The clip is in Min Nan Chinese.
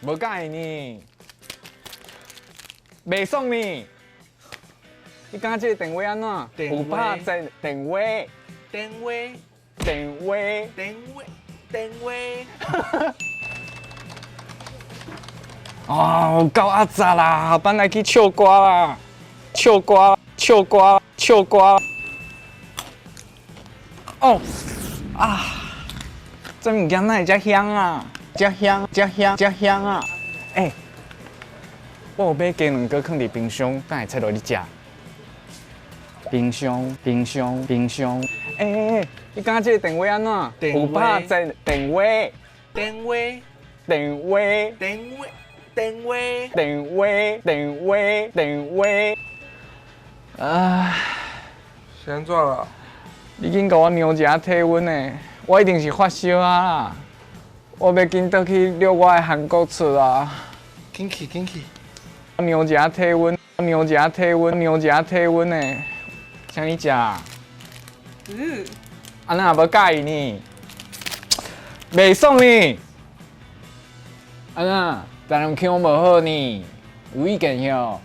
無佮意呢，袂爽呢。你感覺這個電話按怎？電話有拍在電話，電話，電話。電話，電話。哦，有夠阿雜啦，咱來去唱歌啦，唱歌，唱歌，唱歌。哦，啊，這物件哪會遮香啊？遮香，遮香，遮香啊！欸，我有買雞卵糕囥佇冰箱，等下切落去食。冰箱，冰箱，冰箱。欸欸欸，你感覺這個電話按怎？電話有拍在電話，電話，電話。電話，電話。電話，電話，電話。啊！是按怎啦？你緊共我量一下體溫的，我一定是發燒啊啦！我欲緊轉去遛我的韓國厝啊！緊去緊去。量一下體溫，量一下體溫，量一下體溫的，請你食。嗯。啊，那也無佮意呢？袂爽呢？啊那，台南腔無好呢？有意見喲。